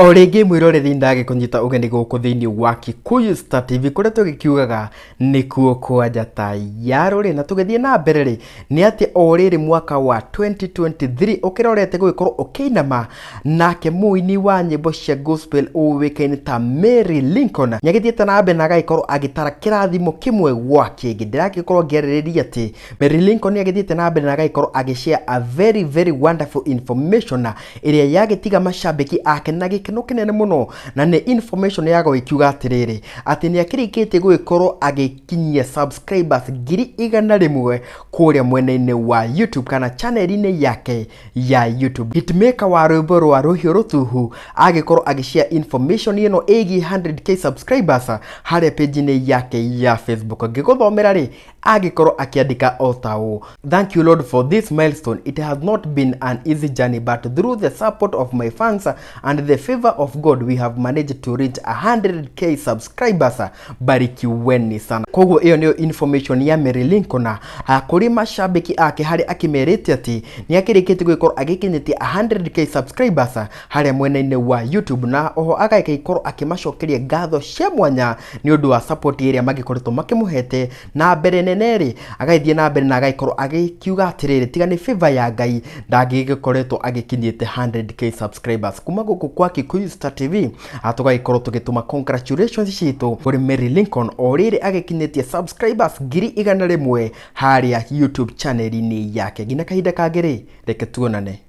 O rĩngĩ mwĩroreri ndagĩkũnyita ũgeni gũkũ thĩinĩ wa Kikuyu Star TV kũrĩa tũgĩkiugaga nĩkuo kwa njata ya rũrĩ. Na tũgĩthiĩ na mbere rĩ, nĩ atĩ o rĩrĩ mwaka wa 2023 ũkĩrorete gũgĩkorwo ũkĩinama, nake mũini wa nyĩmbo cia gospel ũĩkaine ta Mary Lincoln nĩagĩthiĩte na mbere na agagĩkorwo agĩtara kĩrathimo kĩmwe gwa kĩngĩ. Ndĩragĩkorwo ngĩarĩrĩria atĩ Mary Lincoln nĩagĩthiĩte na mbere na agagĩkorwo agĩshare a very very wonderful information ĩrĩa yagĩtiga macambĩki ake na gĩkeno kĩnene mũno, na nĩ information ya gũgĩkiuga atĩrĩrĩ atĩ nĩ akĩrĩkĩtie gũgĩkorwo agĩkinyia subscribers 100,000 kũrĩa mwena-inĩ wa YouTube kana channel-inĩ yake ya YouTube. Hitmaker wa rwĩmbo rwa Rũhiũ Rũtuhu agĩkorwo agĩshare information ĩno ĩgiĩ 100K subscribers harĩa page-inĩ yake ya Facebook. Ngĩgũthomera rĩ, agĩkorwo akĩandĩka o ta ũũ: "Thank you Lord for this milestone. It has not been an easy journey, but through the support of my fans and the favor of God we have managed to reach 100K subscribers. Barikiweni sana." Koguo ĩyo nĩyo information ya Mary Lincoln kũrĩ macambĩki ake, harĩa akĩmerĩte atĩ nĩ akĩrĩkĩtie gũgĩkorwo agĩkinyĩtie 100K subscribers harĩa mwena-inĩ wa YouTube, na oho agagĩkorwo akĩmacokeria ngatho cia mwanya nĩ ũndũ wa support ĩrĩa magĩkoretwo makĩmũhete. Na mbere nene rĩ, agagĩthiĩ na mbere na agagĩkorwo agĩkiuga atĩrĩrĩ, tiga nĩ favor ya Ngai ndangĩgĩkoretwo agĩkinyĩte 100K subscribers. Kuma gũkũ kwa Kikuyu Star TV tũgagĩkorwo tũgĩtũma congratulations citũ kũrĩ Mary Lincoln o rĩrĩ agĩkinyĩtie subscribers 100,000 harĩa YouTube channel-inĩ yake. Nginya kahinda kangĩ rĩ, reke tuonane.